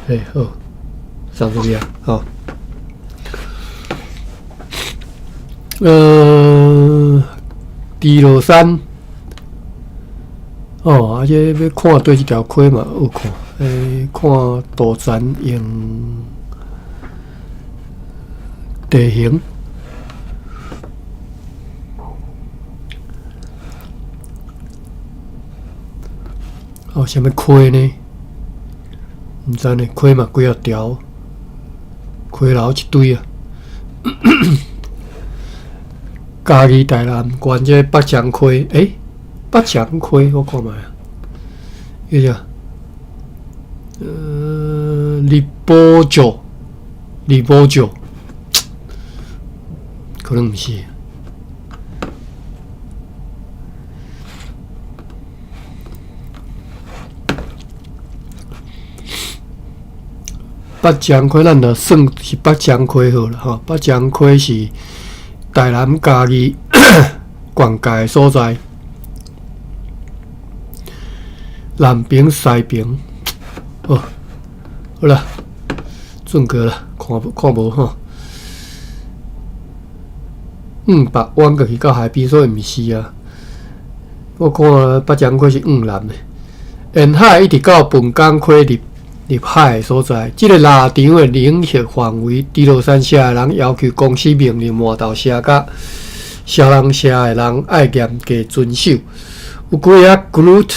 嘿，好，送出去啊，吼。猪落山，哦，啊，這欲看佗一條溪嘛，有看，看渡船用地形。哦，啥物溪呢？毋知呢，溪嘛幾仔條，溪流一堆啊。嘉義台南縣這北漳溪，北漳溪我看覓啊，彼個李波九，李波九，可能毋是。北漳溪咱就算是北漳溪好啦吼，北漳溪是台南嘉義縣界的所在，南平西平，好，好啦，準過啦，看看無吼。往北彎過去到海邊，所以毋是啊。我看北漳溪是往南的，沿海一直到本港溪入入海的所在。這個獵場的領域範圍，豬落山社的人要求公司命令饃頭社佮小人社的人愛嚴格遵守。有幾个 Groot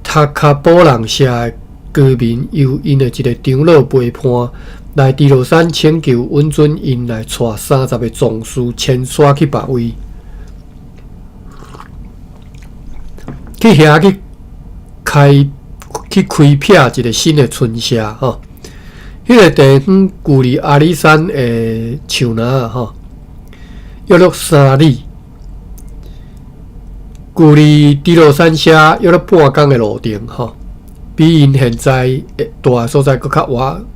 塔卡布朗社的居民，由𪜶的一个長老陪伴來豬落山，請求允准𪜶來帶30個壯士遷徙去別位，去遐去開闢一個新的村社吼。彼個地方距離阿里山的樹林吼，約略3里，距離豬落山社約略半工的路程吼，比𪜶現在住的所在閣較倚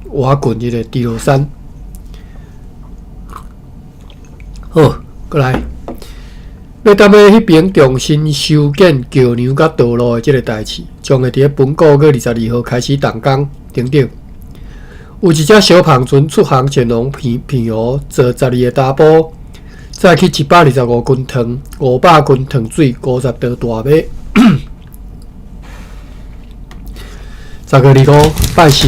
倚近這個豬落山。好，過來。欲踮咧彼邊重新修建橋梁佮道路的這個代誌，將會佇咧本個月22號開始動工。等等，有一隻小帆船出航前往澎湖，坐12個查埔，載去125斤糖、500斤糖水、50袋大麦。10月25，拜四。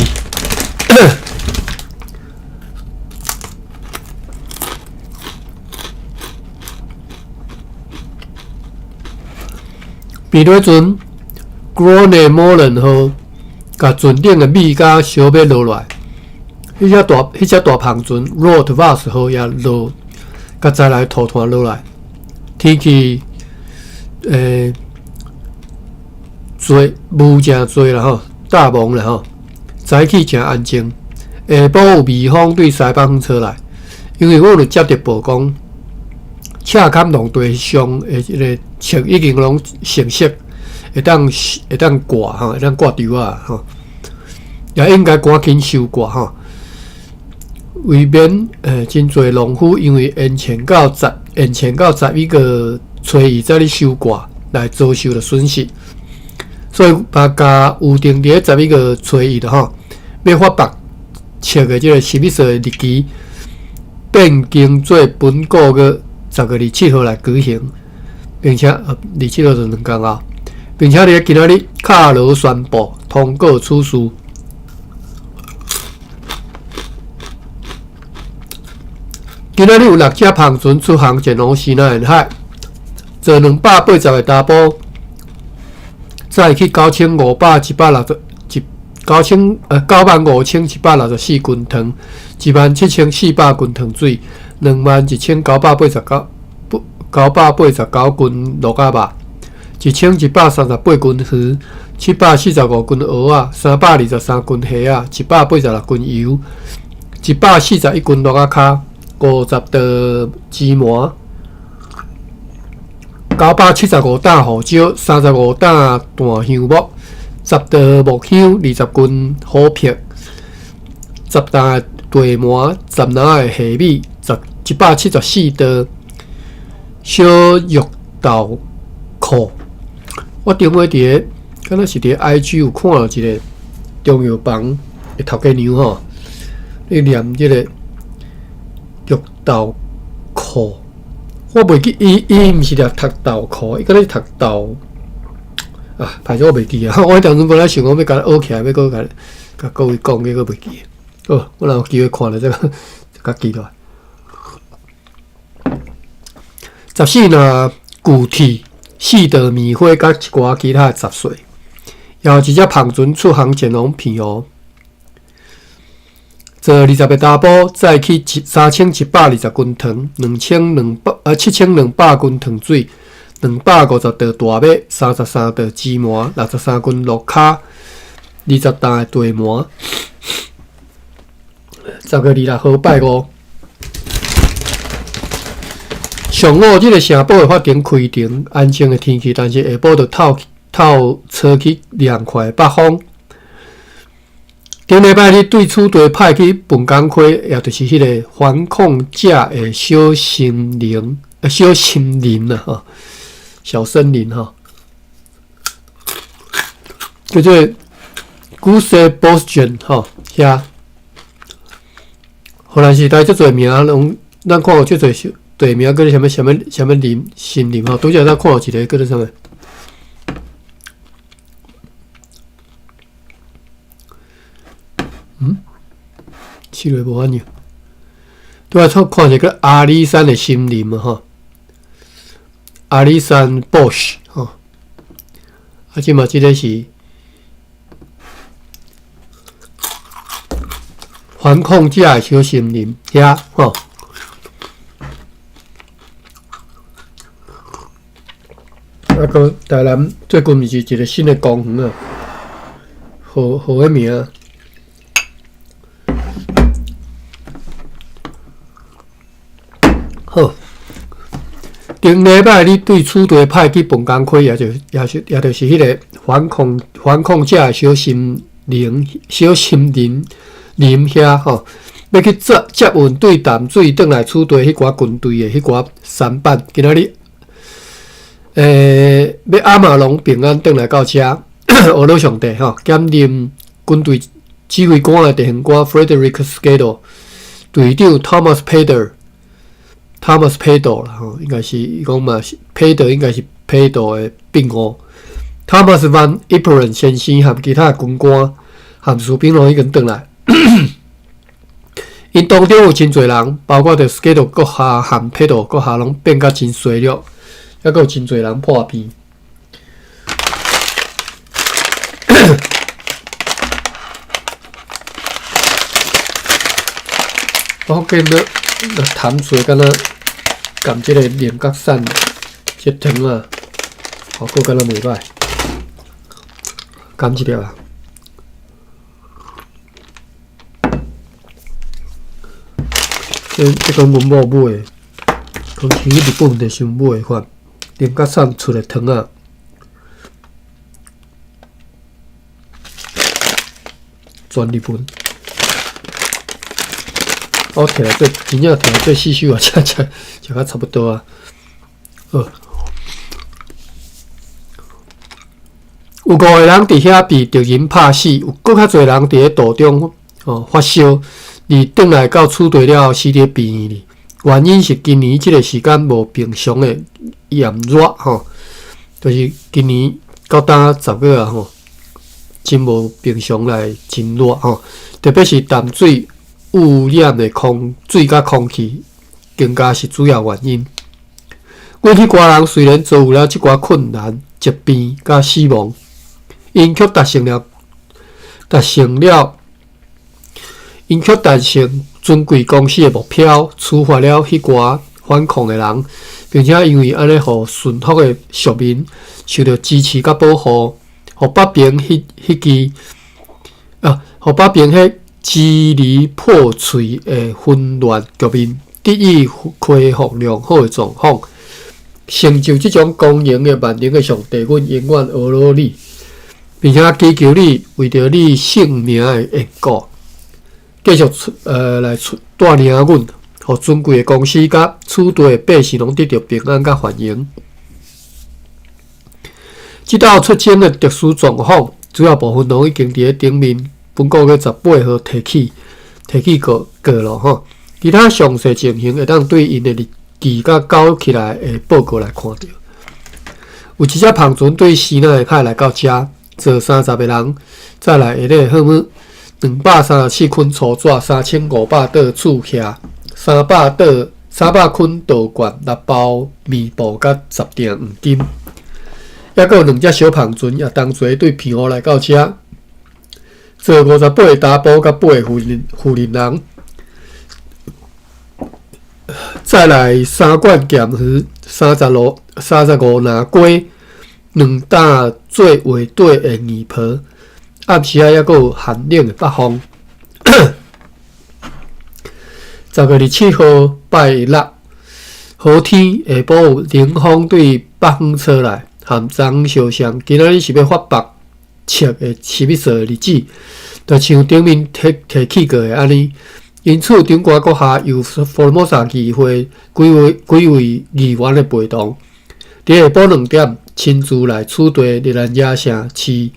平日阵，Groene Molen 号共船顶的米佮烧麦落來，彼隻大帆船 Rood Vas 號也落，共載來土炭落來。天氣濟霧誠濟啦吼，罩霧啦吼，早起誠安靜。下晡有微風對西北風吹來，因為阮有接著報講，赤崁農地上的這个粟已經攏成熟，會當割吼，會當割稻仔吼，也應該趕緊收割吼，為免真濟農夫因為延前到11月初二才咧收割，來遭受著損失，所以嘛共預定佇咧十一月初一吼，欲發縛粟的這个十一歲的日期變更做本個月10月27號來舉行，並且27號就2工後，並且佇咧今仔日卡羅宣布通過此事。今仔日有6隻帆船出航前往西南沿海，坐280個查埔，載去九千五百一百六十一九千呃95,164斤糖，17,400斤糖水。21,989 989斤鹿仔肉，1,138斤魚，745斤蚵仔，323斤蝦仔，186斤油，141斤鹿仔跤，50袋芝麻，975擔胡椒，35擔檀香木，10袋木香，20斤虎皮，10擔地麻，10籃的蝦米，174袋小玉豆蔻。我頂尾佇咧，敢若是佇咧 IG 有看著一个中藥房，頭家娘吼，咧念這个讀豆課，我袂記伊伊毋是念讀豆課，伊敢若是讀豆啊，歹勢我袂記啊！我彼當陣本來想講欲共伊學起來，欲閣共共各位講，結果袂記。好，我若有機會看著再閣記落來。14若具體四道棉花佮一寡其他雜碎，也有一隻帆船出航前往澎湖，坐20個查埔，載去3120斤糖，7200斤糖水，250袋大米，33袋芝麻，63斤蘆跤，20担的茶糜。10月26號拜五。上午，這个城堡的法庭開庭，安靜的天氣，但是下晡就透透吹起涼快的北風。頂禮拜日對此地派去笨港溪，也就是彼个反抗者的小森林，小森林啊，吼，小森林吼，叫做 Goose Boston 吼，遐。荷蘭時代足濟名攏，咱看過足濟地名叫做啥物啥物啥物林森林吼，拄才咱看到一个叫做啥物？嗯？試落無反應。拄仔看一个阿里山的森林嘛吼，阿里山 Bush 吼，啊，這嘛這个是反抗者的小森林遐吼。啊，閣台南最近毋是一个新的公園啊，號號个名？好，頂禮拜你對此地派去笨港溪，也就也是也就是彼个反抗者的小森林小森林林遐吼，欲去接接運對淡水轉來此地彼寡軍隊的彼寡舢板，今仔日。欲阿馬龍平安轉來到遮，阿魯上帝吼，兼任軍隊指揮官的地方官 Frederick Skiddo，隊長 Thomas Pedder，Thomas Pedder 啦吼，應該是伊講嘛是 Pedder 應該是 Pedder 的變誤。Thomas Van Iperen 先生和其他軍官和士兵攏已經轉來，𪜶當中有真濟人，包括著 Skiddo 閣下和 Pedder 閣下攏變甲真衰弱。抑閣有真濟人破病。我見咧，那痰水敢若含這个龍角散這湯啊，效果敢若袂歹。含一粒啊！這這講阮某買的，講是去日本的時陣買的款。龍角散出的湯仔，全日本。我摕來做，真正摕來做死手啊！食食食甲差不多啊。好，有五个人佇遐被敵人拍死，有閣較濟人佇咧途中哦發燒，而轉來到此地了後死佇病院裡。原因是今年這个時間無平常的炎熱吼，就是今年到今10月啊吼，真無平常來真熱吼，特別是淡水污染的空水佮空氣，更加是主要原因。阮彼寡人雖然遭遇了這寡困難、疾病佮死亡，𪜶卻達成了達成了，𪜶卻達成尊貴公司的目標，處罰了彼寡反抗的人，並且因為按呢，予順服的屬民受著支持佮保護，予北爿彼彼支啊，予北爿彼支離破碎的紛亂局面得以恢復良好的狀況，成就這種光榮的萬能的上帝，阮永遠阿魯你，並且祈求你為著你聖名的緣故，繼續來帶領阮，予尊貴的公司佮此地的百姓攏得著平安佮繁榮。這道出征的特殊狀況，主要部分攏已經佇咧頂面本個月18號提起告咯吼。其他詳細情形會當對𪜶的日記佮交起來的報告來看著。有一隻帆船對西奈派來到遮，載30個人，再來下咧好物234捆粗紙，3500桌厝額，300桌300捆稻罐，6包麵布，佮10鋛黃金。抑閣有兩隻小帆船也同齊對澎湖來到遮，載58個查埔佮8個婦人人。再來3罐鹹魚，35籃雞，2擔做畫底的硬皮。暗時仔抑閣有寒冷的北風。10月27號拜六，好天，下晡有冷風對北方吹來，和昨昏相像。今仔日是欲發縛粟的史密斯的日子，就像頂面提起過的按呢。因此，長官閣下由福爾摩沙議會幾位議員的陪同，佇下晡2點親自來取締熱蘭遮城市、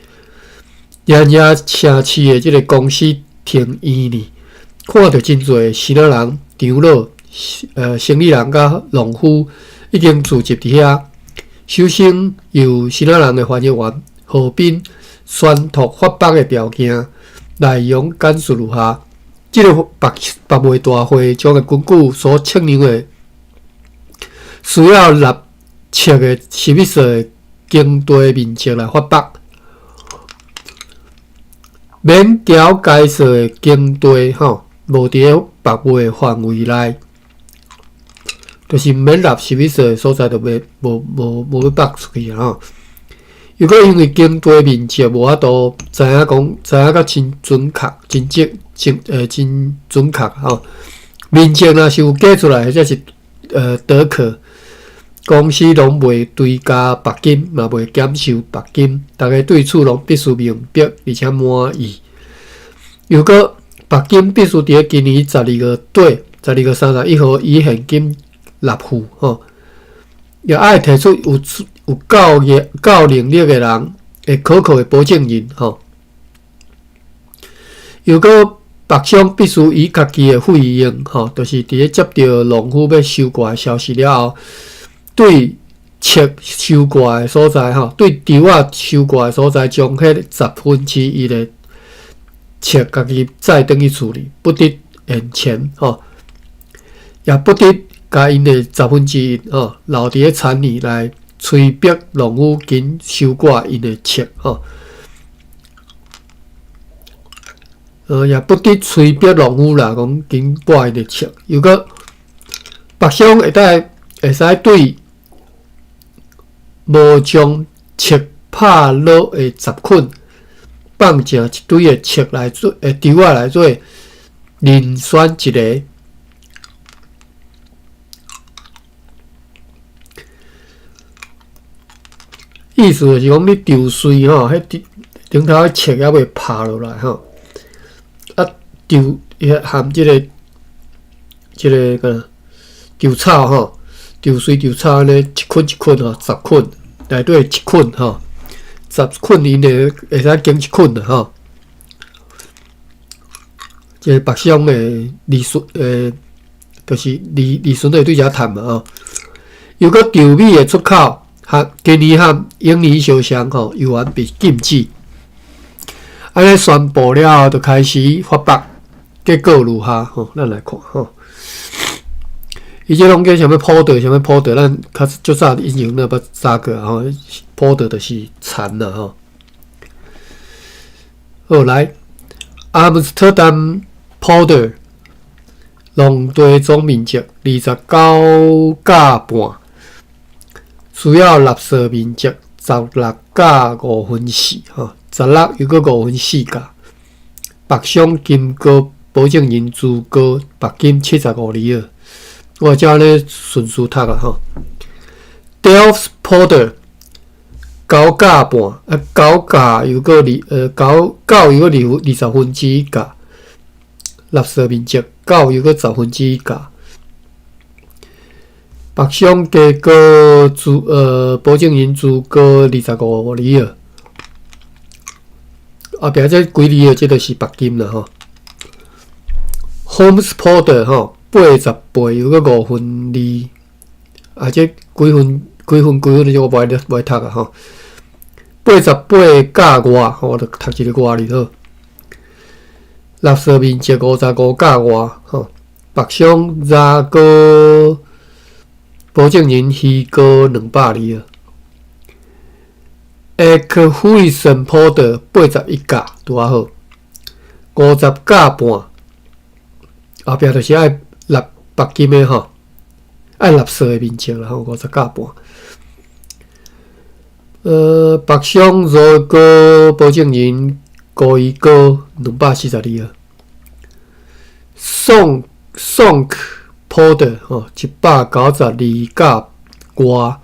熱蘭遮城市的這个公司庭院裡，看著真濟希臘人、長老、生意人佮農夫已經聚集佇遐。首先由希臘人的翻譯員何賓宣讀發縛的條件，內容簡述如下。這个縛賣大會將會根據所測量的需要納粟的史密斯的耕地面積來發縛，免繳該稅的耕地吼，無佇咧縛賣的範圍內，就是免納史密斯的所在，就袂無欲縛出去吼。如果因為耕地面積無法度知影講，知影甲真準確、真精、真準確吼。面積若是有計出來，或者是德可公司攏袂追加罰金，嘛袂減收罰金，逐家對此攏必須明白而且滿意。如果罰金必須佇咧今年12月底，12月31號以現金納付吼，也愛提出有夠能力的人，會可靠的保證人吼。如果縛商必須以家己的費用吼，就是佇咧接著農夫欲收割的消息了後，對粟收割的所在吼，對稻仔收割的所在，將彼1/10的粟家己載轉去厝裡，不得現錢吼，也不得共𪜶的1/10吼留佇咧田裡來催逼農夫緊收割𪜶的粟吼，也不得催逼農夫啦，講緊割𪜶的粟。如果縛商會使對無將粟拍落的10捆放正一堆的粟來做，稻仔來做任選一个。意思就是講，你稻穗吼，彼頂頂頭彼粟猶未拍落來吼，啊，稻彼含這个稻草吼，稻穗稻草按呢一捆一捆吼，十捆內底一捆吼，10捆𪜶會使揀一捆啦吼。這个縛商的利潤，就是利潤會對遮趁嘛吼。又閣稻米的出口。和今年和明年相像吼，猶原被禁止。按呢宣布了後，就開始發縛，結果如下吼，咱來看吼。伊這攏叫啥物 powder，啥物 powder，咱較足早以前咱捌查過吼，powder 就是田啦吼。好來，阿姆斯特丹 powder 農地總面積29.5甲。需要納稅面積16.5分4吼，16又閣5分4甲。縛商金閣保證人資格罰金75里爾。我照按呢順序讀啦吼。Delft Polder 9.5，啊九甲又閣二九九又閣1/20甲，納稅面積九又閣1/10甲。縛商加閣資保證人資格25里爾。後壁這幾字的這就是縛金啦吼。Holmes Polder 吼，88又閣5分2，啊，這幾分幾分幾分的這我無愛無愛讀啊吼。88甲外，吼，我就讀一个外字好。垃圾面積55甲外，吼。白箱查哥保證人虛高200字啊。Enkhuizen Polder 81甲拄仔好，50甲半，後壁就是愛納縛金的吼，愛納稅的面積啦吼，50甲半。白箱如果保證人高一高242啊。宋宋 Polder 吼，192甲外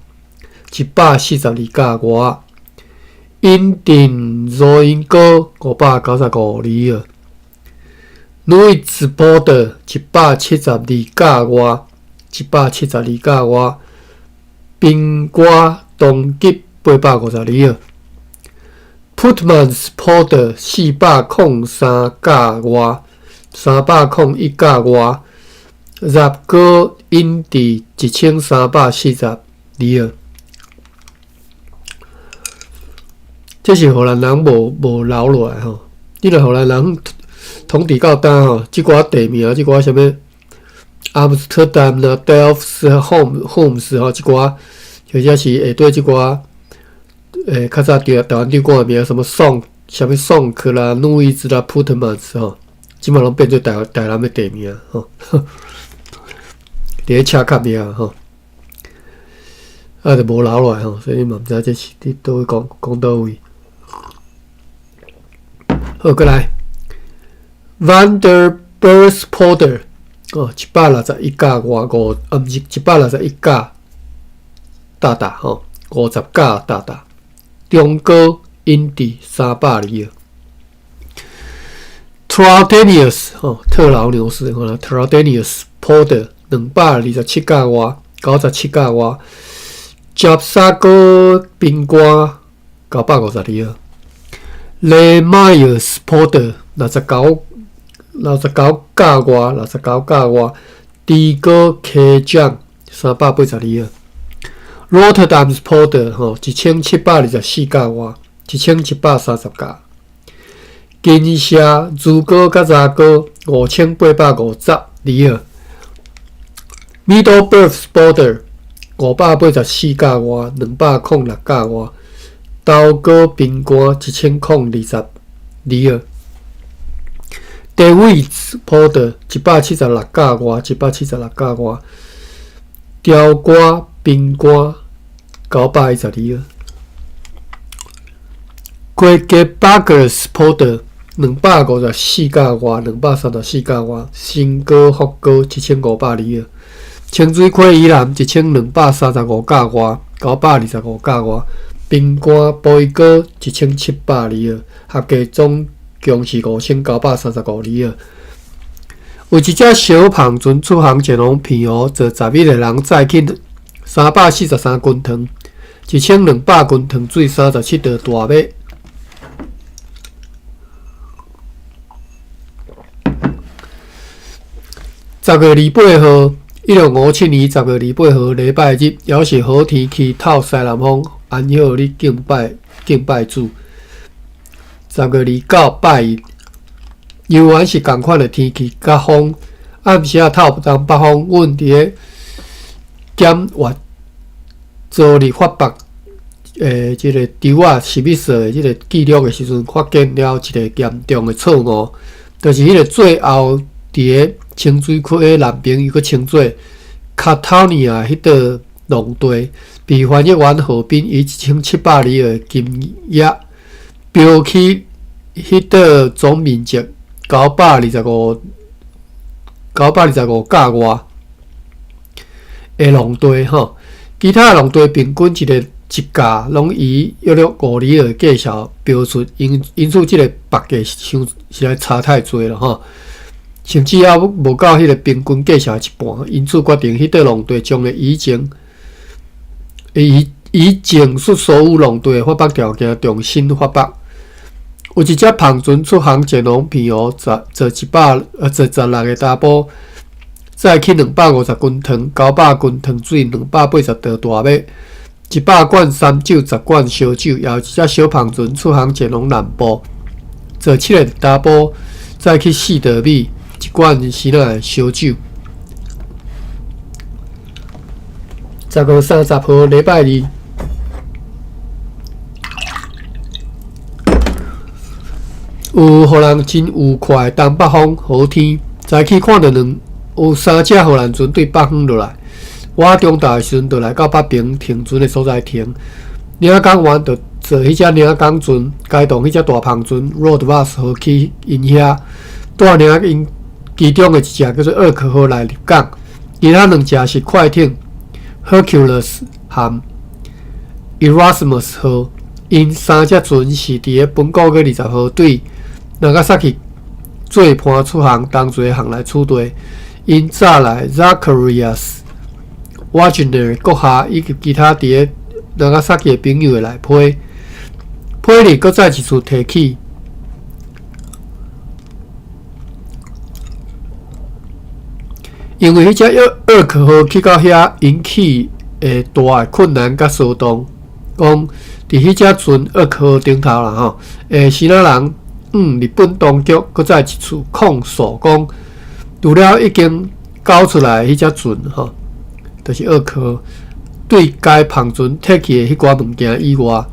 ，142甲外。引進罗英高595字啊。Nuits Polder 172甲外，172甲外。冰瓜東急852啊。Putmans Polder 403甲外，301甲外。入高引伫1342啊。這是荷蘭人無留落來吼，你若荷蘭人統治到今吼，這寡地名，這寡啥物阿姆斯特丹啦、Delft、Holmes 吼，這寡或者是下底這寡較早台灣長官的名，什麼宋、啥物宋克啦、路易斯啦、普特曼斯吼，這馬攏變做台南的地名吼，佇咧車卡名吼，啊，就無留落來吼，所以你嘛毋知這是佇佗位講講佗位。好，過來，Van der Burgh Polder 哦，161甲外五，啊，毋是161甲大大吼，50甲大大，中高引伫300字。Traldeneus 吼，特勞牛斯吼，Traldeneus Polder 227甲外，97甲外，接沙哥冰瓜952。Lemires Polder 69甲外，69甲外，低高溪江382啊。Rotterdam Polder 吼，1724甲外，1730甲。金社如高甲查高5850字啊。Middelburg Polder 584甲外，206甲外。刀戈冰瓜1022啊。De Wit's Polder 176甲外，176甲外。雕瓜冰瓜912啊。Quakeburger's Polder 254甲外，234甲外。新高福高7500字啊。清水溪以南1235甲外，925甲外。冰瓜杯高1700字啊，合計總共是5935字啊。有一隻小帆船出航前往澎湖，坐11個人載去343公塘，1200公塘水37道大尾。10月28號，1657年10月28號，禮拜日，猶是好天氣，透西南風，安息日敬拜主。10月29拜一，猶原是仝款的天氣佮風，暗時仔透東北風。阮佇咧檢閱昨日發縛這个稻仔史密斯的這个記錄的時陣，發現了一個嚴重的錯誤，就是彼个最後佇咧清水溪的南邊，又閣稱做卡塔尼亞彼塊農地，被翻譯員何斌以1700字的金額標起彼塊總面積925甲外的農地吼，其他農地平均一个一甲攏以約略5里的價數標出，因此這个縛價傷實在差太濟了吼，甚至猶無到彼个平均價數的一半，因此決定彼塊農地將會以前述所有農地的發縛條件重新發縛。有一隻帆船出航前往澎湖，坐一百呃坐16個查埔，載去250斤糖、900斤糖水、280袋大米、100罐三酒、10罐燒酒。也有一隻小帆船出航前往南部，坐7個查埔，載去4袋米、1罐時仔燒酒。10月30號，禮拜二。有予人真愉快的東北風，好天。早起看著兩有三隻荷蘭船對北方落來。我中晝的時陣就來到北平停船的所在停。領港員就坐彼隻領港船，開動彼隻大帆船 Roodvas 號去𪜶遐，帶領𪜶其中的一隻叫做厄克號來入港，其他兩隻是快艇 Hercules 和 Erasmus 號。𪜶三隻船是佇咧本個月20號對納伽薩克做伴出航，同一个航來取地。𪜶早來 Zacharias Wagner 閣下以及其他佇咧納伽薩克的朋友會來批。批日閣再一次提起，因為彼隻厄克號去到遐引起的大的困難佮騷動，講佇彼隻船厄克號頂頭啦吼，支那人向日本當局閣再一次控訴講，除了已經交出來彼隻船吼，就是厄克號對該帆船提去的彼寡物件以外，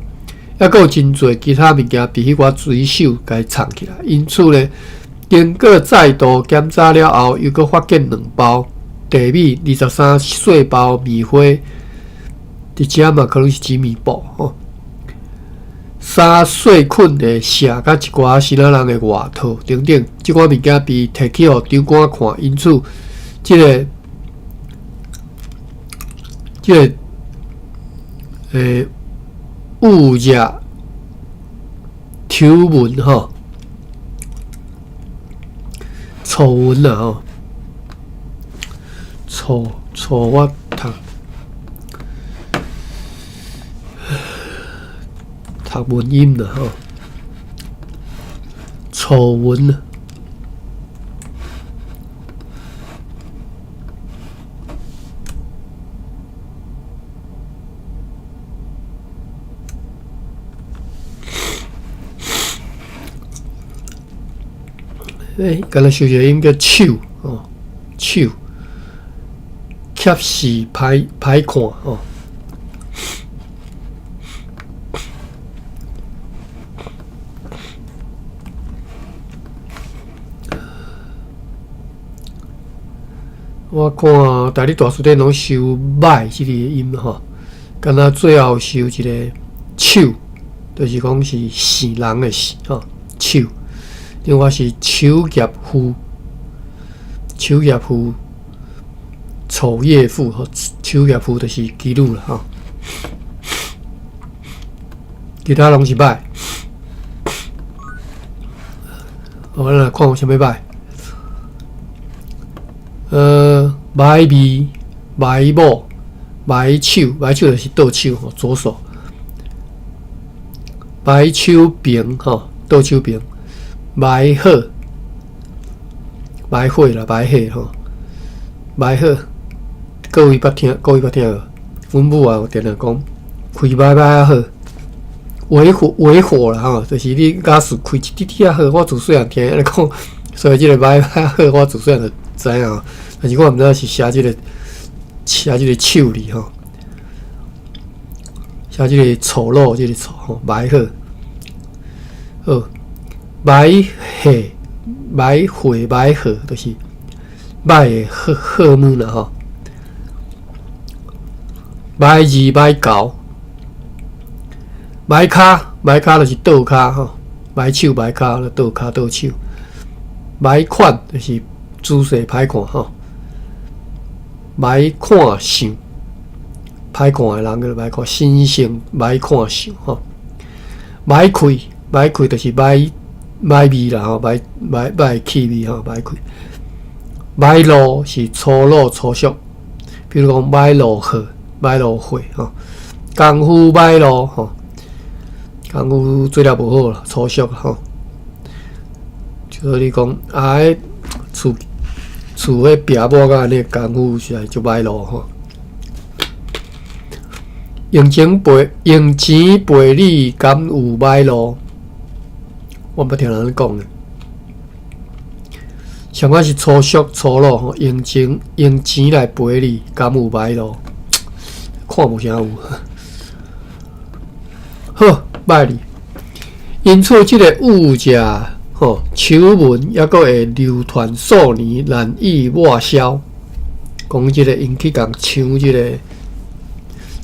猶閣有真濟其他物件被彼寡水手共藏起來。因此呢，經過再度檢查了後，又閣發現兩包大米、23細包棉花，佇遮嘛可能是指棉布吼。三細捆的錫佮一寡支那人的外套等等，這寡物件被提去予長官看，因此這個誤惹醜聞吼，醜聞啦吼，錯錯我讀讀文音啦吼，醜聞。欸，敢若收一個音叫手哦，手，怯勢歹歹看哦。我看台語大辭典攏收歹這個音吼，敢若最後收一個手，就是講是姓人的姓吼，手。另外是丑業婦，丑業婦，丑業婦吼，丑業婦就是妓女啦吼。其他攏是歹。好，咱來看有啥物歹。歹味、歹某、歹手，歹手就是倒手吼，左手。歹手平吼，倒手平。歹好，歹火啦，歹火吼，歹好。各位捌聽，各位捌聽無？阮母也有定定講，開歹歹仔好，微火微火啦吼，就是你瓦斯開一滴滴仔好。我自細漢聽按呢講，所以這個歹歹好，我自細漢就知影。但是我毋知影是寫這個手字吼，寫這個醜陋這個醜吼，歹好，好。歹火、歹火、歹火，就是歹的荷荷爾啦吼。歹字、歹猴、歹跤、歹跤就是倒跤吼，歹手、歹跤，倒跤、倒手。歹款就是姿勢歹看吼。歹看相，歹看的人叫做歹看，身形歹看相吼。歹氣，歹氣就是歹。歹味啦吼，歹歹歹氣味吼，歹氣。歹路是粗魯粗俗，比如講歹路貨、歹路貨吼，功夫歹路吼，功夫做了無好啦，粗俗吼。所以講啊，彼厝厝彼壁抹甲按呢工夫實在足歹路吼。用錢賠用錢賠你，敢有歹路？我毋捌聽人按呢講的。上款是粗俗粗魯吼，用錢用錢來賠你，敢有歹路？看無啥有。好，歹哩。因此，這个舞者吼醜聞猶閣會流傳數年，難以抹消。講這个𪜶去共搶這个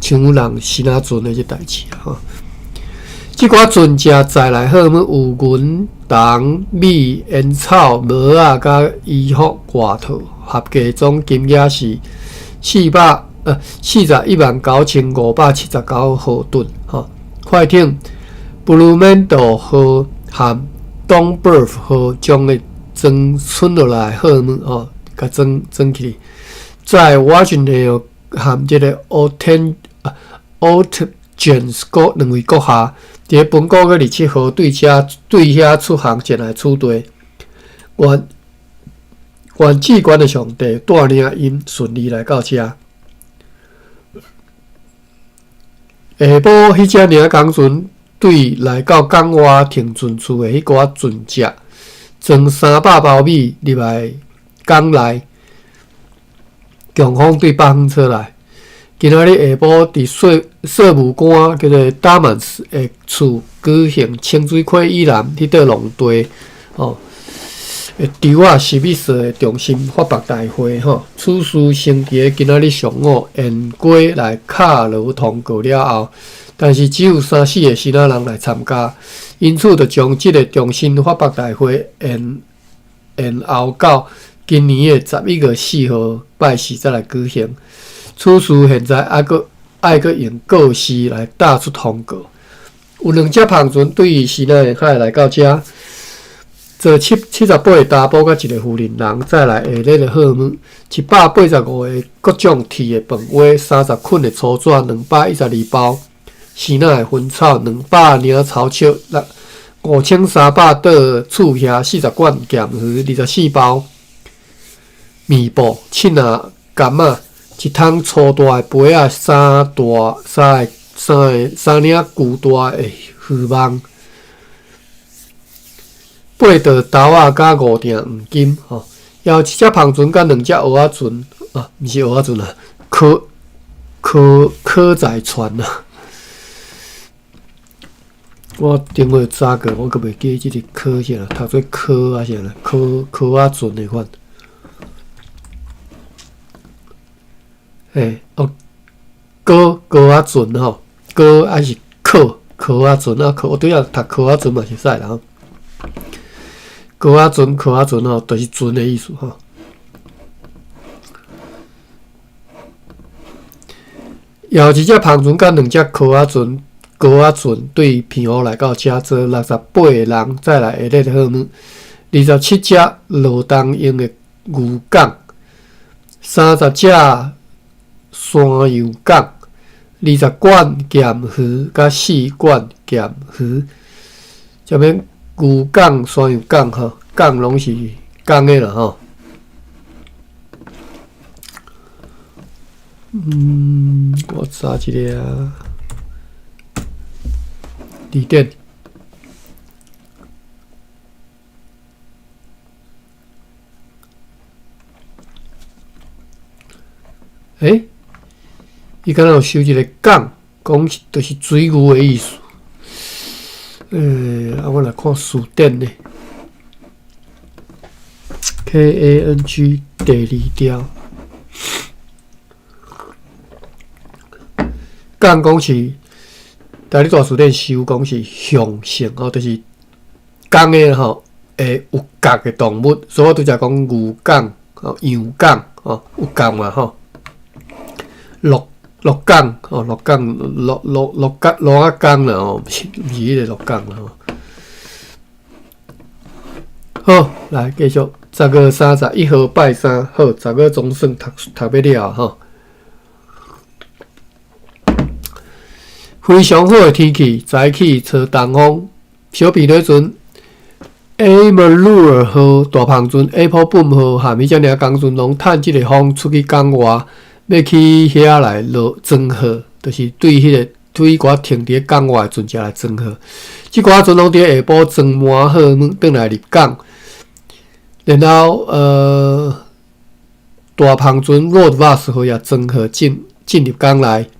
搶人支那船的這代誌吼。這寡船隻載來貨物有銀、銅、米、煙草、帽仔佮衣服、外套，合計總金額是419,579荷頓。吼，快艇布魯門道號和東伯夫號將會裝存落來貨物吼，共裝裝起。在瓦吉內和這个奧天奧特卷斯國兩位閣下，佇本個月27號對遮對遐出航前來此地。願願至懸的上帝帶領𪜶順利來到遮。下晡，彼隻領港船對來到港外停船處的彼寡船隻，裝300包米入來港內，強風對北方吹來。今仔日下晡，佇稅稅務官叫做達曼斯的厝舉行清水溪以南彼塊農地吼，的稻仔史密斯的中心發白大會吼。此事先佇咧今仔日上午沿街來敲鑼通告了後，但是只有三四个支那人來參加，因此就將這个中心發白大會延延後到今年的11月4號拜四才來舉行。此事現在猶閣愛閣用告示來打出通告。有兩隻帆船對西南沿海來到遮，坐七七十八个查埔佮一个婦人人，載來下列的貨物：185个各種鐵的飯碗，30捆的粗紙，212包支那的薰草，200領草石，5300桌厝瓦，40罐鹹魚，24包麵布，凊仔柑仔。一桶粗大的杯仔，三大三个三个三領巨大的漁網，八袋豆仔佮五鈿黃金吼，猶有一隻帆船佮兩隻蚵仔船啊，毋是蚵仔船啊，客客客載船啊。我頂個早過，我閣袂記這个客啥，讀做柯啊啥啦，柯柯仔船的款。欸，哦，高高仔船吼，高還是客客仔船啊？客，對啊，讀客仔船嘛是會使啦吼。高仔船、客仔船吼，就是船的意思吼。有一隻帆船佮兩隻客仔船、高仔船對澎湖來到遮，坐68個人，載來下列的貨物：27隻勞動用的牛犅，30隻山羊犅，20罐鹹魚，佮4罐鹹魚。這邊牛犅、山羊犅吼，犅攏是公的啦吼。嗯，我查一下啊。字典。欸，伊敢若有收一个犅，講是就是水牛的意思。欸，啊，我來看詞典呢。KANG 第二條，犅講是，台語大辭典收講是雄性吼，就是公的吼，會有角的動物，所以我拄才講牛犅、吼羊犅吼有角嘛吼。鹿鹿犅吼，鹿犅鹿鹿鹿角鹿仔犅啦吼，毋是毋是彼个鹿犅啦吼。好，來繼續。10月31號拜三，好，十月總算讀讀欲了吼。非常好的天氣，早起吹東風，小平螺船埃默魯爾號大帆船、Apple Boom 號含彼遮爾工船，攏趁這个風出去港外，欲去遐來落裝貨，就是對彼个對彼寡停佇咧港外的船隻來裝貨。這寡船攏佇下晡裝滿好，轉來入港，然後大帆船 Road 號也裝貨進入港內，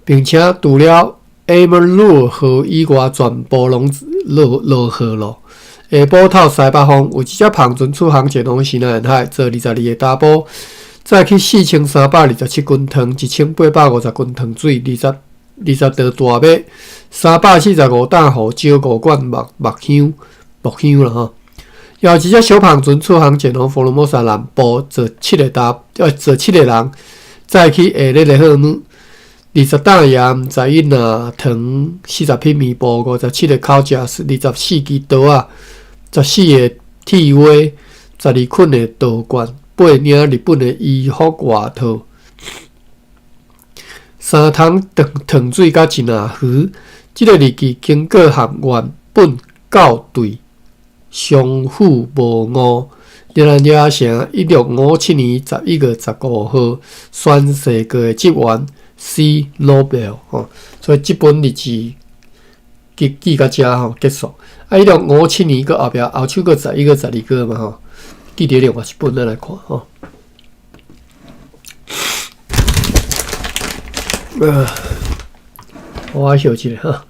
並且除了埃默魯爾號以外，全部攏落貨咯。下晡透西北風，有一隻帆船出航前往西南沿海，坐22個查埔，載去4327斤糖，1850斤糖水，20袋大麦，345担胡椒，5罐木香啦吼。也有一隻小帆船出航前往福爾摩沙南部，坐七個人，載去下熱的荷姆，20擔鹽，11籃糖，40匹棉布，57個口食，24支刀仔，14個鐵鍋，12捆的稻罐，8領日本的衣服外套，3桶糖水佮一籃魚。這个日記經過和原本校對，相符無誤。熱那亞城1657年11月15號宣誓過的職員 C. Nobel 吼，所以這本日誌記到遮吼結束。啊，1657年閣後壁後手閣11月、12月嘛吼，記佇另外一本咱來看吼。我愛休一下哈。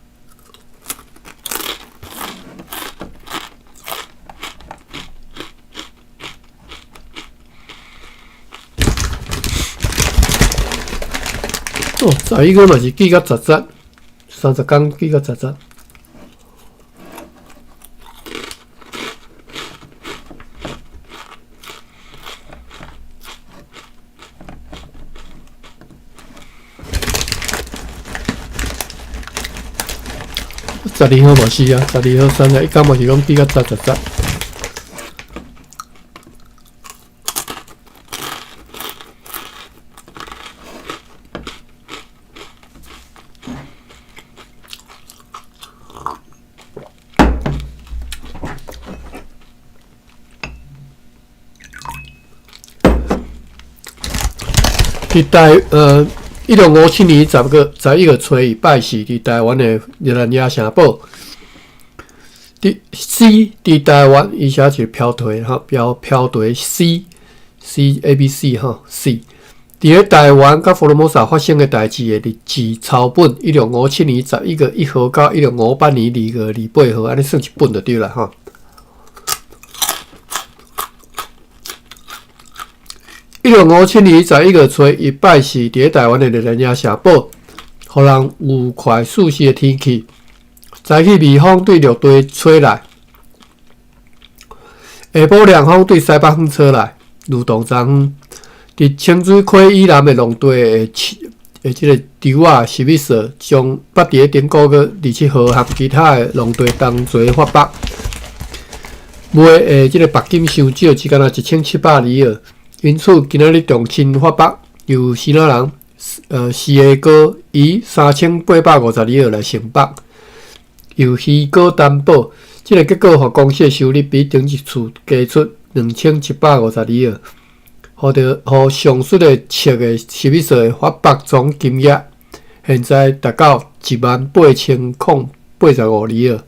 哦，11月嘛是記到十節，30工記到十節。12號嘛是啊，12號31工嘛是攏記到十節。佇1657年11月初一拜四，佇台灣的熱那亞城堡。佇 C 佇台灣，伊寫一個標題吼，標題 C C A B C 吼 C。佇咧台灣佮福爾摩沙發生的代誌的日誌抄本，1657年11月1號到1658年2月28號，按呢算一本就對啦吼。1657年11月初一拜四，佇咧台灣的熱那亞城堡，予人愉快舒適的天氣。早起微風對陸地吹來，下晡涼風對西北方吹來，如同昨昏。佇清水溪以南的農地的這个稻仔史密斯將捌佇咧頂個月27號和其他的農地同齊發白，賣的這个白金傷少，只干焦1700里爾。因此，今仔日重新發白，由希臘人四个哥以3850里爾來成白，由希哥擔保。這个結果，予公司的收入比頂一次加出2750里爾，予上述的七个史密斯的發白總金額，現在達到18085里爾。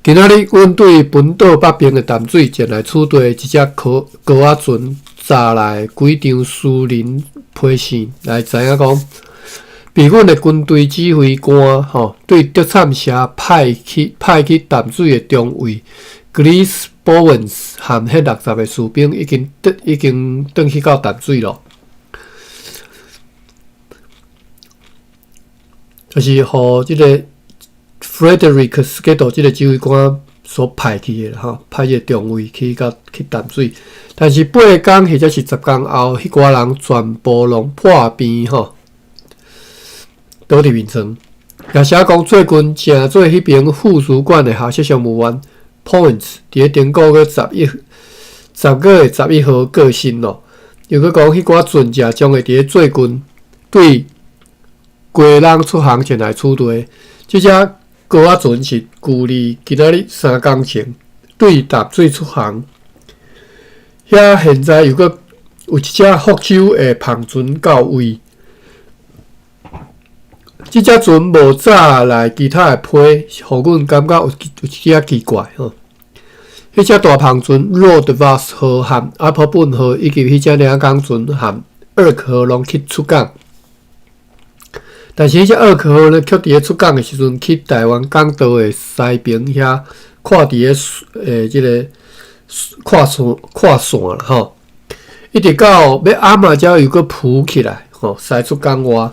今仔日，阮對本島北邊的淡水前來取地一隻高仔船，查來幾張私人批信來知影講，被阮的軍隊指揮官吼對德參社派去淡水的中尉格里斯·波文斯和彼60个士兵已經轉去到淡水咯，就是予這个 Frederick Skiddo 這个指揮官所派去的吼，派這个中尉去淡水，但是8工或者是10工後，彼寡人全部攏破病吼，倒佇眠床。也寫講最近誠做彼爿副主管的下屬商務員 Points 佇咧頂個月10月11號過身咯。又閣講彼寡船隻將會佇咧最近對基隆出航前來此地。這隻高仔船是舊曆今仔日3工前對淡水出航。遐現在又閣有一隻福州的帆船到位。這隻船無載來其他的批，予阮感覺有一點仔奇怪吼。彼隻大帆船 Roodvas 號和阿婆本號以及彼隻領港船和二克號攏去出港，但是彼隻二克號呢，卻佇咧出港的時陣去台灣港道的西爿遐看佇咧這个看線看線啦吼，一直到欲暗仔才又閣浮起來吼，駛出港外。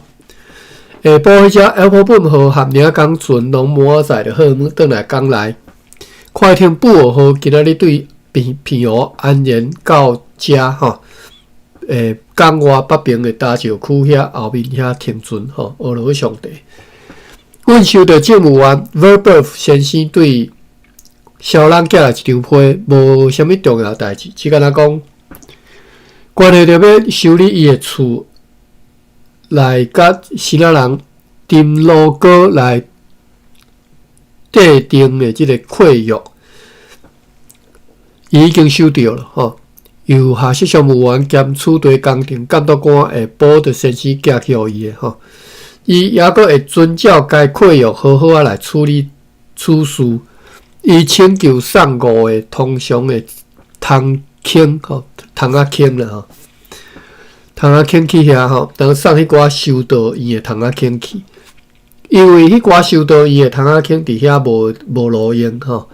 下晡彼隻阿婆本號和領港船攏滿載著貨物轉來港內。快艇布爾號今仔日對澎澎湖安然到遮吼，港外北爿的礁石區遐後面遐停船吼，阿羅上帝。阮收著政務員 Verburg 先生對蕭人寄來一張批，無啥物重要代誌，只敢若講關係著欲修理伊的厝，來佮新仔人沉盧哥來締定的這个契約，伊已經收著了吼。由下屬商務員兼此地工程監督官的保德先生寄去予伊的吼。伊猶閣會遵照該契約好好仔來處理此事。伊請求送五个通常的窗框吼，窗仔框啦吼，窗仔框去遐吼，當送彼寡修道院的窗仔框去。因為彼寡修道院的窗仔框佇遐無無路用吼，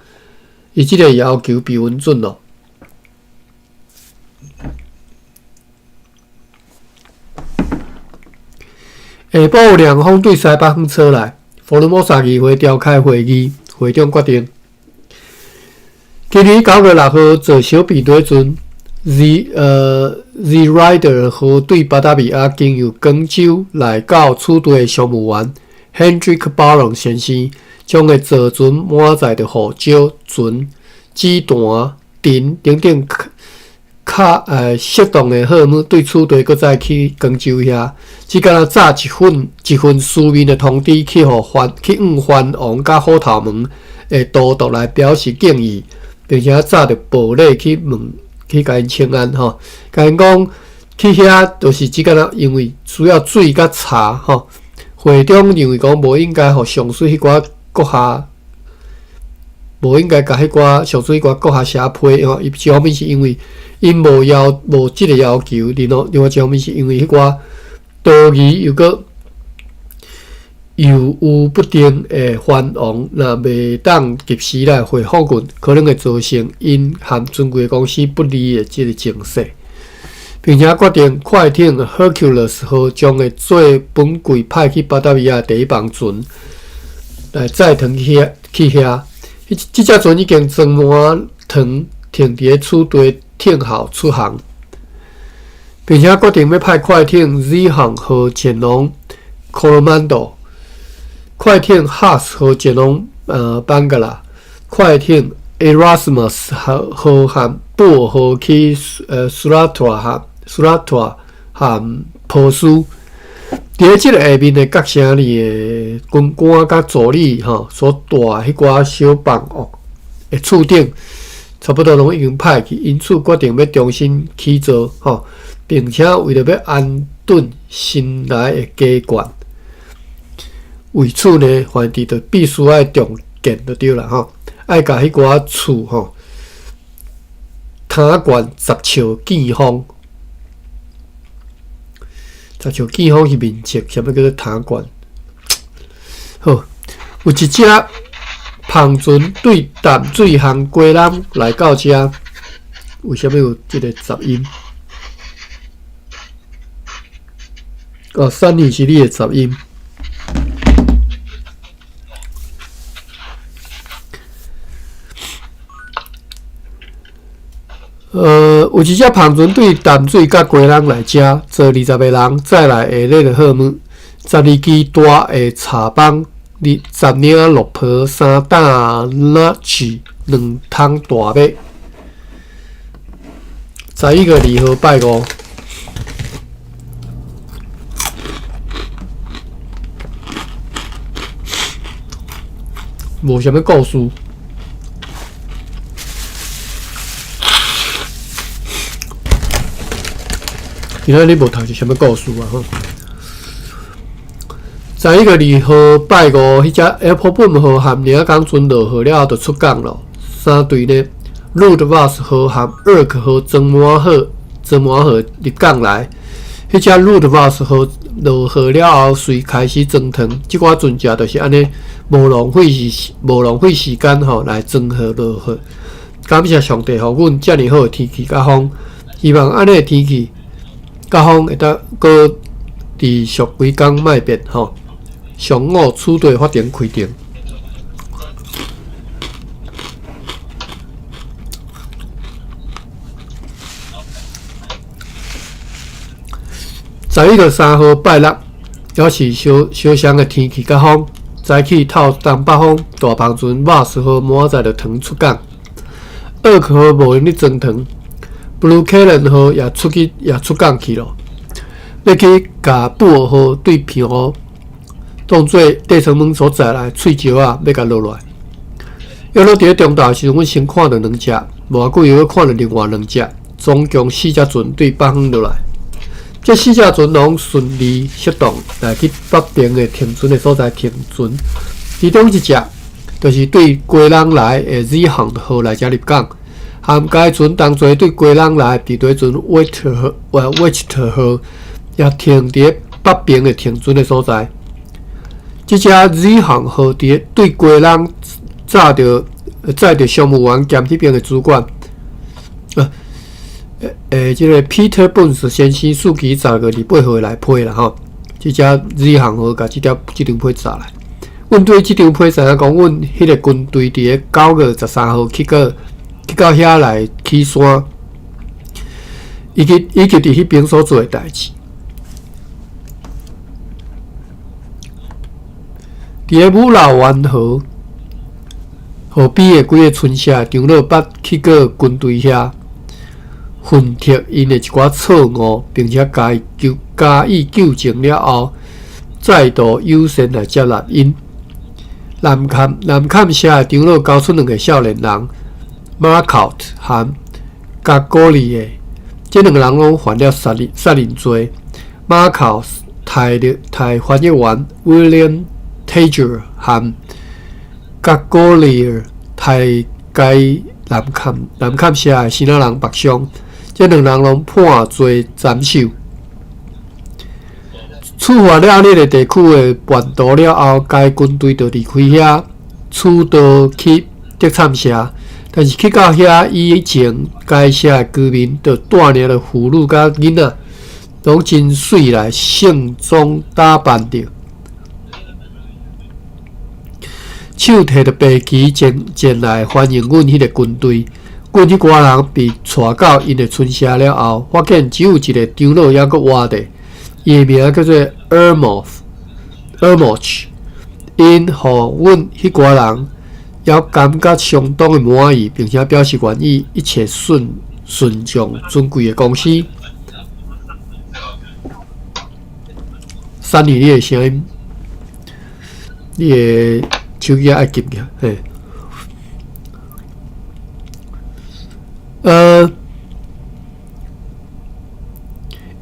伊這个要求被允准咯。下晡有涼風對西北方吹來，福爾摩沙議會召開會議，會長決定，今年9月6號坐小便佇陣，The Rider 號對巴達維亞經由廣州來到此地的商務員 Hendrik Baron 先生，將會坐船滿載著胡椒、船、紙盤、藤等等較適當的貨物，對此地閣再去廣州遐，只敢若早一份一份書面的通知去予番去向藩王佮虎頭門的都督來表示敬意，並且載著薄禮去問去共𪜶請安吼，共𪜶講去遐就是只敢若因為需要水佮茶吼。會長認為講無應該予上述彼寡閣下，無應該共彼寡上述彼寡閣下寫批吼。伊一方面是因為𪜶無要無這个要求，另外另外一方面是因為彼寡多疑又閣猶豫不定的藩王，若袂當及時來回覆阮，可能會造成𪜶和尊貴公司不利的這个情勢。並且決定快艇 Hercules 號將會做本季派去巴達維亞第一班船來載糖去去遐。這隻船已經裝滿糖，停佇咧此地等候出航。並且決定欲派快艇 Zeehaen 號前往 Coromandel，快艇 Haas 號前往班格拉，快艇 Erasmus 號和布爾號去蘇拉托和蘇拉托和波斯。佇咧這个下面的各城里的軍官佮助理吼所帶彼寡小房屋的厝頂，差不多攏已經派去，因此決定欲重新起造吼，並且為著欲安頓新來的家眷，為此呢，反正就必須愛重建就對啦吼，愛共彼寡厝吼，窗懸10尺見方。10尺見方是面積，啥物叫做窗懸？好，有一隻帆船對淡水航基隆來到遮，為啥物有這个雜音？哦，三年是你的雜音。有一隻帆船對淡水佮基隆來遮，坐20个人，載來下禮的貨物，12支大的柴枋，20領綠袍，3擔蚋子，2桶大麦。11月2號拜五。無啥物故事。今仔日無讀一啥物故事啊吼。11月2號拜五，彼隻 Appelboom 號和林仔港船落貨了後，就出港咯。三隊呢，Rudvas 號和 Erk 號裝滿好，裝滿好入港來。彼隻 Rudvas 號落貨了後，隨開始裝糖。這寡船隻就是按呢，無浪費時間吼來裝貨落貨。感謝上帝，予阮遮爾好的天氣佮風，希望按呢的天氣佮風會當閣持續幾工莫變吼。上午此地法庭開庭。11月3號拜六，猶是相相像的天氣佮風，早起透東北風，大帆船馬斯號滿載著糖出港，厄克號無閒咧裝糖，Blue Karen 號也出去也出港去咯，欲去共布爾號對澎湖當做底層門所在來喙石仔，欲共落來。約落佇咧中晝的時陣，阮先看著兩隻，無偌久又閣看著另外兩隻，總共四隻船對北方落來。這四隻船攏順利適當來去北邊的停船的所在停船。其中一隻就是對基隆來的 Zeehaen 號來遮入港，含該船同齊對基隆來的地船 Wachter 號也停佇北邊的停船的所在。這隻 Zeehaen 號佇對基隆載著商務員兼彼邊的主管。這个 Peter Burns 先生預期10月28號來批啦吼，這隻 Zeehaen 號共這張批載來。阮對這張批知影講，阮彼个軍隊佇咧9月13號去到遐來起山，以及佇彼邊所做的代誌。佇咧武老灣河河邊的幾个村社的長老捌去過軍隊遐。分析𪜶的一寡錯誤，並且加以糾正了後，再度友善來接納𪜶。南崁社的長老交出兩个少年人，馬考特和加古里的，這兩个人攏犯了殺人罪。馬考刣翻譯員 William Tager 和加古里爾刣該南崁社的生仔人白傷。這兩人攏判罪斬首。處罰了這个地區的叛徒了後，該軍隊就離開遐，取道去德參社。但是去到遐以前，該社的居民就帶領著婦女佮囡仔，攏真媠來盛裝打扮著，手提著白旗前來歡迎阮彼个軍隊。阮彼寡人被帶到𪜶的村社了後，發現只有一个長老猶閣活著，伊的名叫做 Ermoch。𪜶予阮彼寡人猶感覺相當的滿意，並且表示願意一切順從尊貴的公司。珊妮，你的聲音，你的手機愛撳起來，嘿。𪜶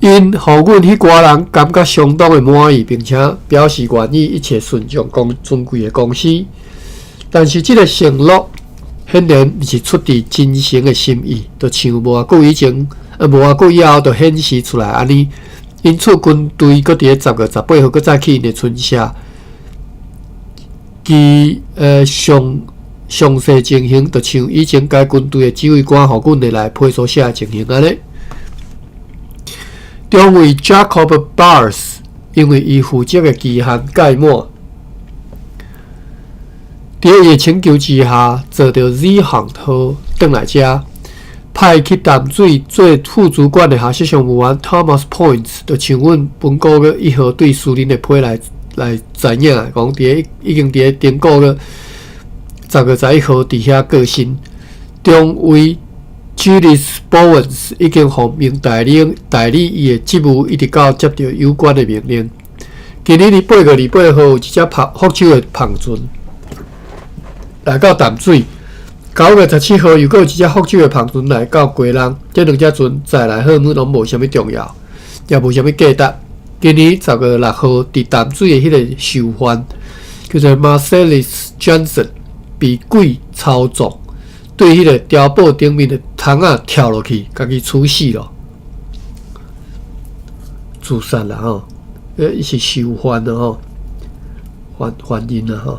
予阮彼寡人感覺相當的滿意，並且表示願意一切順從尊貴的公司。但是這个承諾顯然毋是出自真誠的心意，就像無偌久以前，無偌久以後就顯示出來按呢。因此，軍隊閣佇咧10月18號閣再去𪜶的村社，其詳細情形，就像以前該軍隊的指揮官予阮的來批所寫的情形按呢。中尉 Jacob Bars 因為伊負責的期限屆滿，佇伊的請求之下，坐著 Zeehaen 號轉來遮，派去淡水做副主管的下屬商務員 Thomas Points，就像阮文高月1號對士林的批來知影，講佇咧已經佇咧頂個月10月11號佇遐過身。中尉 Julius Bowens 已經奉命代理伊的職務，一直到接著有關的命令。今年佇8月28號有一隻福州的帆船，來到淡水。9月17號，又閣有一隻福州的帆船來到基隆。這兩隻船載來貨物攏無啥物重要，也無啥物價值。今年10月6號，佇淡水的彼个囚犯叫做 Marcellus Johnson，被鬼操縱，對彼个碉堡頂面的窗仔跳落去，共伊處死咯，自殺啦吼！伊是囚犯咯吼，犯犯人啦吼。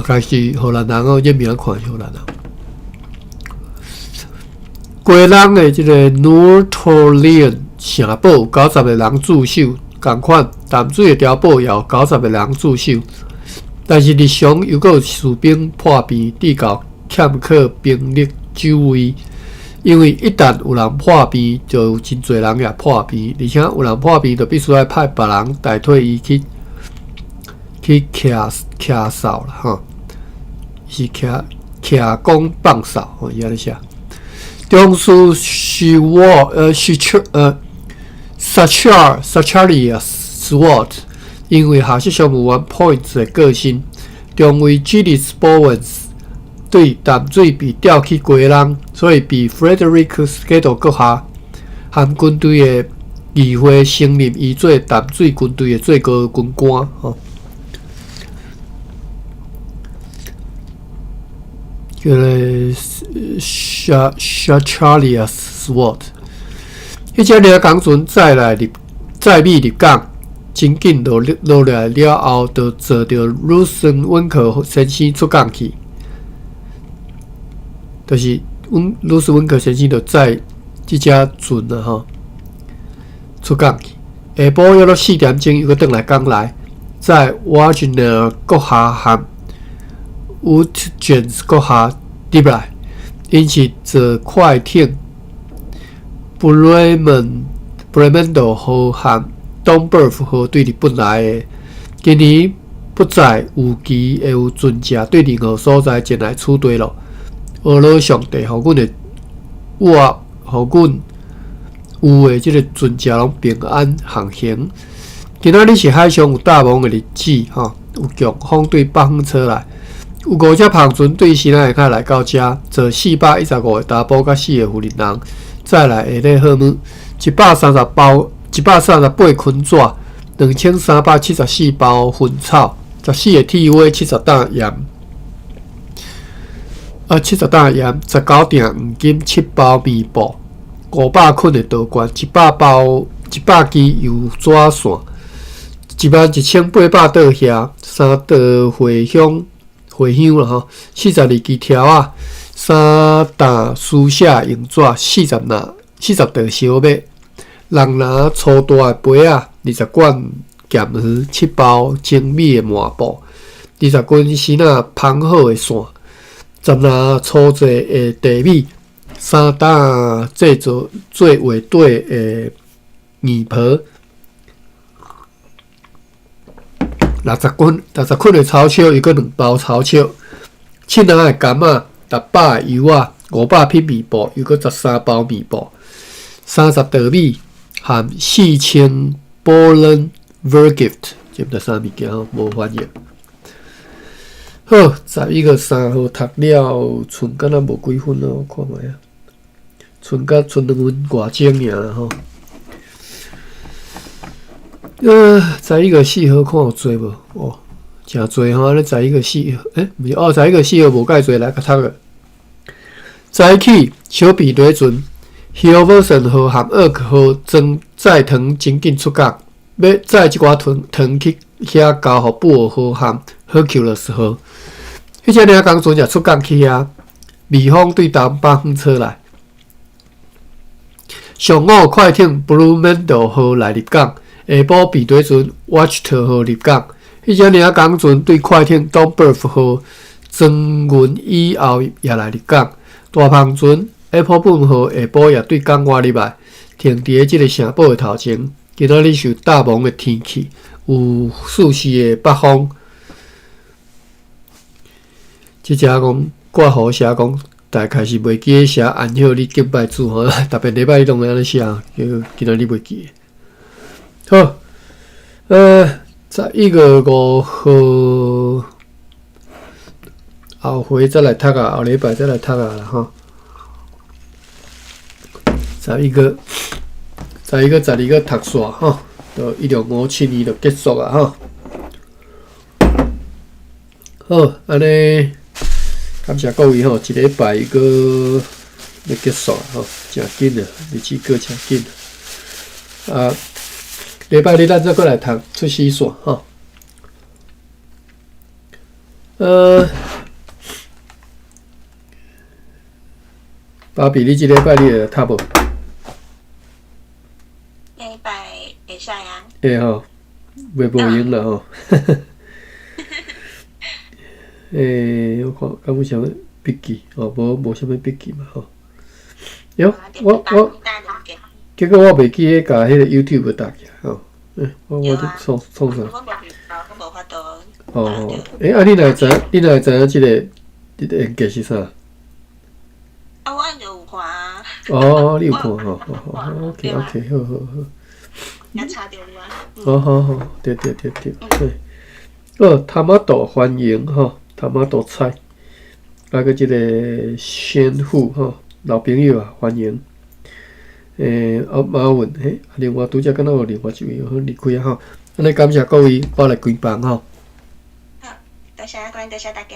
看起來是荷蘭人哦，這名看是荷蘭人。基隆的這个 Noord-Holland 城堡有90个人駐守，仝款淡水的碉堡也有90个人駐守，但是日常又閣有士兵破病，致到欠缺兵力守衛。因為一旦有人破病，就有真濟人也破病，而且有人破病，就必須愛派別人代替伊去去徛徛哨啦，吼，是徛徛崗放哨，吼，伊按呢寫。中書是我是Sacharias Swart，因為下屬商務員 Points 的過身，中尉 Gillis Bowens 對淡水被調去基隆，所以被 Frederick Skiddo 閣下含軍隊的議會承認伊做淡水軍隊的最高軍官。吼，叫做 Sacharias Swart。彼隻領港船載來入載米入港，真緊落落來了後，就坐著魯森溫克先生出港去。就是阮魯斯溫克先生就載這隻船啊吼出港去。下晡約莫4點鐘，又閣轉來港內，載瓦吉納閣下和 Woodgens 閣下入來，𪜶是坐快艇布雷門布雷門道號和東伯夫號對日本來的。今年不再預期會有船隻對任何所在前來取地咯。阿羅上帝，予阮的我，予阮有的這个船隻攏平安航行。今仔日是海上有大霧的日子，吼，有強風對北方吹來，有五隻帆船對西南下來到遮，坐415個查埔佮四个婦人人，載來下禮貨物，130包，138捆紙，2374包薰草，14个鐵鍋，70擔鹽。啊，70擔鹽，19鋛黃金，7包棉布，500捆的稻罐，100包，100支油紙線，11,800桌虾，3袋茴香，茴香啦吼，42支條仔，3擔書寫用紙，40籃，40袋燒麥，6籃粗大的杯仔，20罐鹹魚，7包精美的麻布，20根絲仔縫好的線。10籃粗製的茶米，3擔製作做畫底的硬皮，60捆60捆的草笑，又閣2包草笑，7籃的柑仔，600个油仔，500匹棉布，又閣13包棉布，30袋米含4000 Bollen Vergift，這毋知啥物件吼，無翻譯。好，11月3號讀了，賰敢若無幾分咯，看覓啊，賰甲賰2分外鐘爾啦吼。11月4號看有濟無？哦，誠濟吼！按呢十一月四號，毋是哦，十一月四號無介濟，來較讀個。早起小避雷船，Hilversum 號和厄號裝載糖真緊出港，欲載這寡糖糖去遐交予布爾號和 Hercules 號。彼隻領工船也出港去遐，微風對東北方吹來。上午快艇 Bloemendal 號來入港，下晡避雷船 Wachter 號入港。彼隻領工船對快艇 Domburg 號裝銀以後也來入港。大帆船 Appelboom 號下晡也對港外入來，停佇咧這个城堡的頭前。今仔日受大霧的天氣，有四時的北風。這只講括弧寫講，大概是袂記得寫安息日敬拜主吼，逐遍禮拜伊攏會按呢寫，叫今仔日袂記。好， 11月5号后回再来读啊，后礼拜再来读啊啦吼。十一月、11月、12月读煞吼，就1657年就结束啊吼。好，按呢感谢各位吼，一礼拜阁欲结束吼，诚紧啊，日子过诚紧。啊，礼拜日咱再阁来读出死线吼。芭比，你这礼拜你会读无？礼拜会使啊。会吼，袂无闲啦吼。我看敢有啥物笔记？哦，无啥物笔记嘛吼。喲，我结果我袂记得共彼个 YouTube 搭起来吼。我咧创创啥？我无法度。哦，啊，你哪会知？你哪会知影这个连结是啥？啊，我就有看啊。哦，你有看吼？吼，OK OK，好好好。也查著有啊。好好好，对对对对对。哦，他妈豆欢迎吼，他妈豆菜，啊阁这个先父吼，老朋友啊，欢迎。啊马文嘿，另外拄才敢若有另外一位好离开啊吼，按呢感谢各位，我来关房吼。好，多谢关，多谢大家。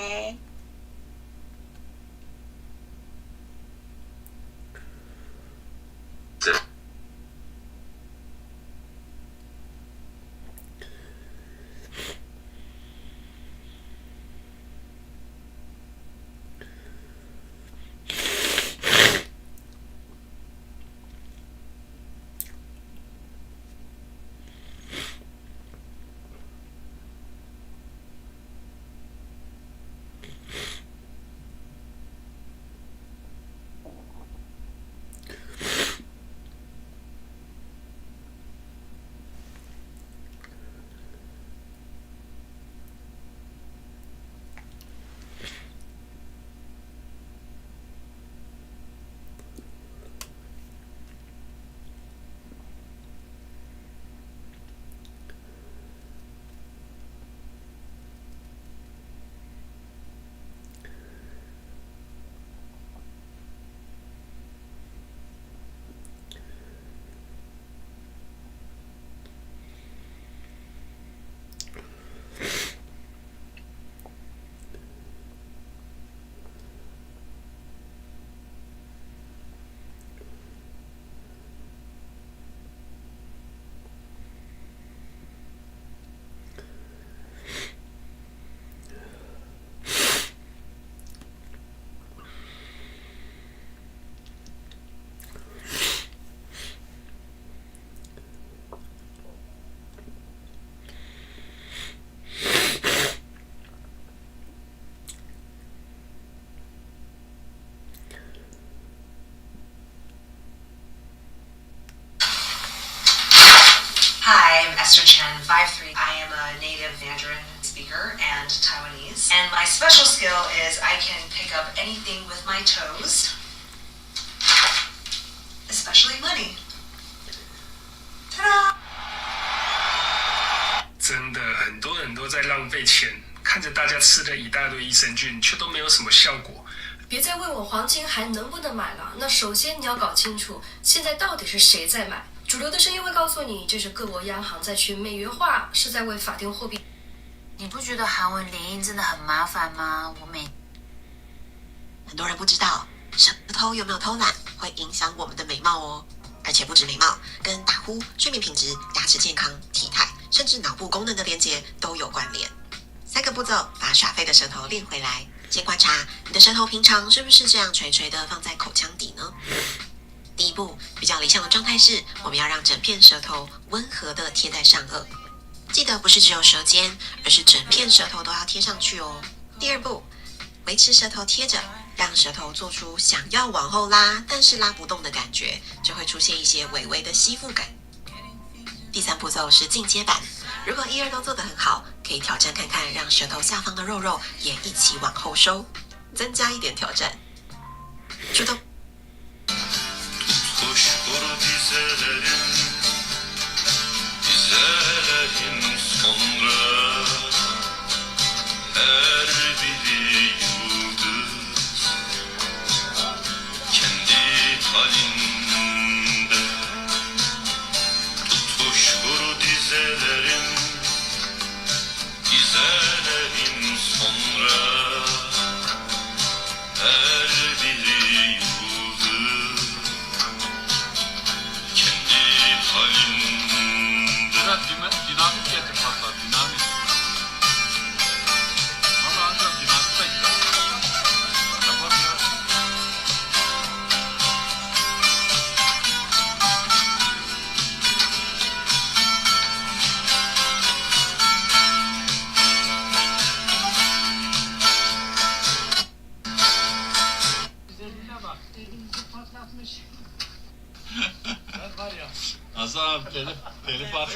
Hi, I'm Esther Chen, 5'3". I am a native Mandarin speaker and Taiwanese. And my special skill is I can pick up anything with my toes, especially money. Ta-da! 真的，很多人都在浪费钱，看着大家吃了一大堆益生菌，却都没有什么效果。别再问我黄金还能不能买了。那首先你要搞清楚，现在到底是谁在买。主流的声音会告诉你，这是各国央行在去美元化，是在为法定货币。你不觉得韩文连音真的很麻烦吗？我每很多人不知道，舌头有没有偷懒会影响我们的美貌哦。而且不止美貌，跟打呼、睡眠品质、牙齿健康、体态，甚至脑部功能的连接都有关联。三个步骤把耍废的舌头练回来。先观察你的舌头平常是不是这样垂垂的放在口腔底呢？第一步，比较理想的状态是，我们要让整片舌头温和的贴在上颚，记得不是只有舌尖，而是整片舌头都要贴上去哦。第二步，维持舌头贴着，让舌头做出想要往后拉，但是拉不动的感觉，就会出现一些微微的吸附感。第三步骤是进阶版，如果一二都做得很好，可以挑战看看，让舌头下方的肉肉也一起往后收，增加一点挑战。主动。 Kuşkuru dizelerim, dizelerim. 等你發。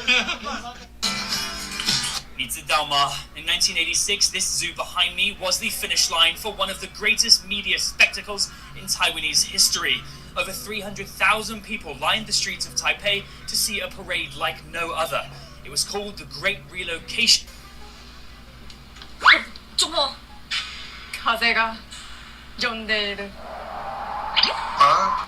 你知道嗎？In 1986, this zoo behind me was the finish line for one of the greatest media spectacles in Taiwanese history. Over 300,000 people lined the streets of Taipei to see a parade like no other. It was called the Great Relocation. 怎麼？風が呼んでいる。啊？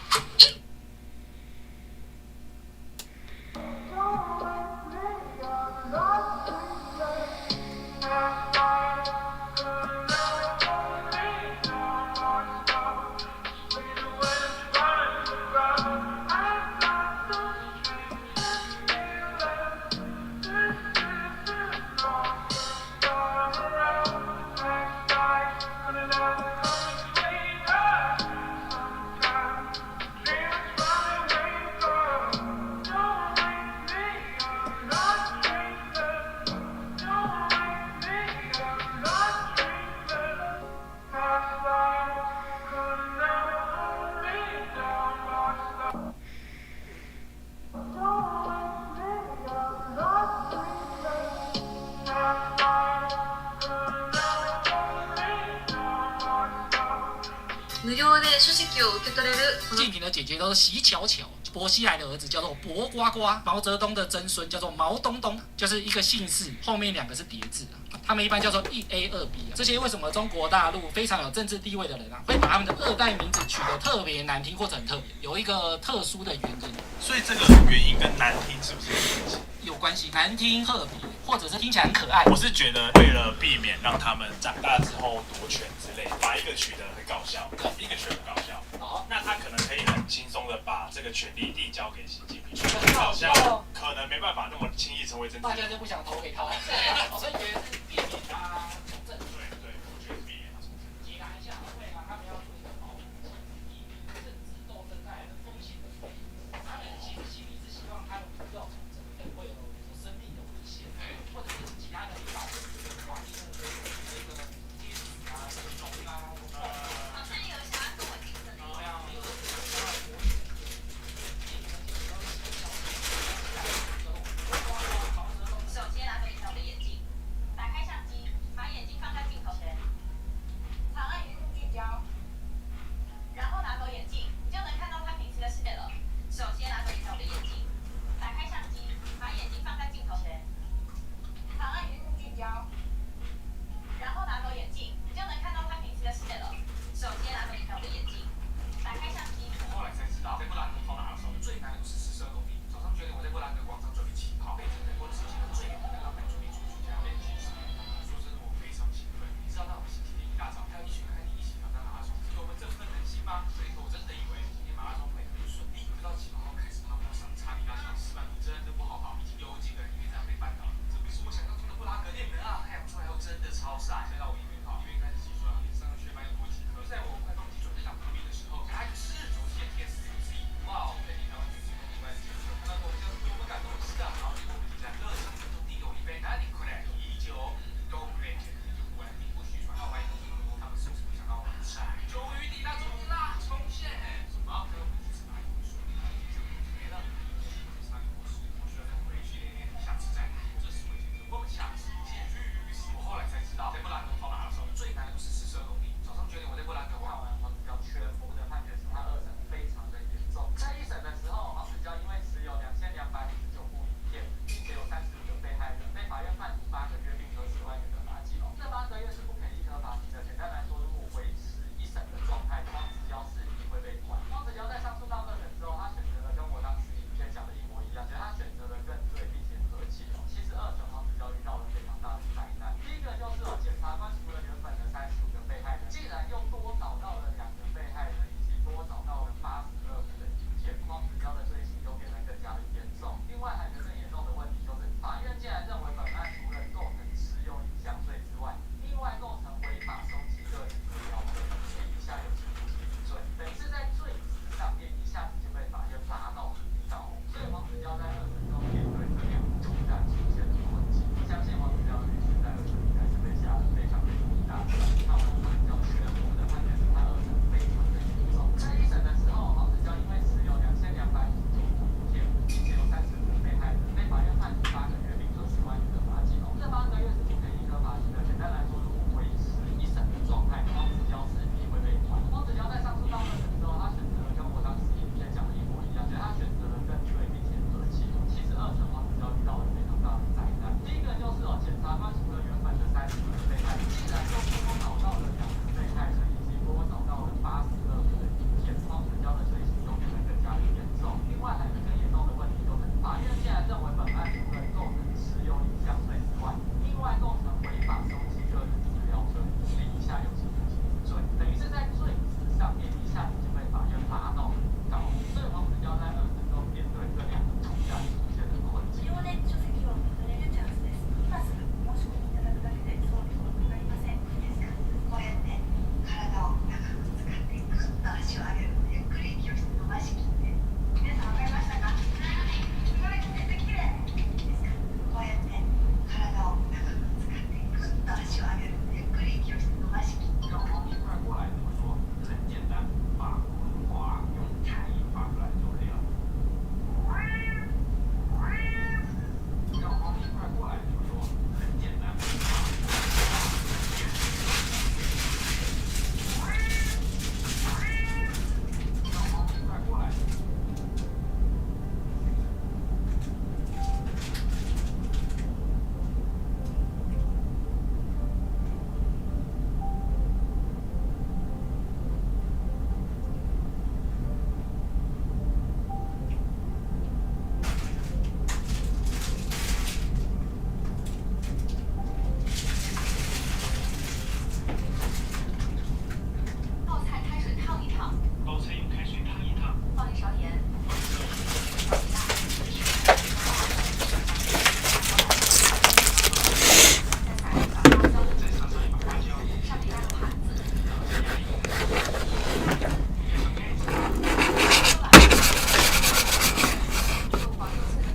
無料で書籍を受け取れる。近平的姐姐都是席巧巧，薄熙來的兒子叫做薄瓜瓜，毛澤東的曾孫叫做毛東東，就是一個姓氏後面兩個是疊字。他們一般叫做一 A 二 B 啊。這些為什麼中國大陸非常有政治地位的人啊，會把他們的二代名字取得特別難聽或者很特別，有一個特殊的原因。所以這個原因跟難聽是不是有關係？有關係，難聽特別，或者是聽起來很可愛。我是覺得為了避免讓他們長大之後奪權之類，把一個取得很搞笑，一個取得不搞笑，哦，那他可能可以很輕鬆的把這個權力遞交給習近平。很搞笑，可能沒辦法那麼輕易成為政治。大家就不想投給他，所以覺得是避免他。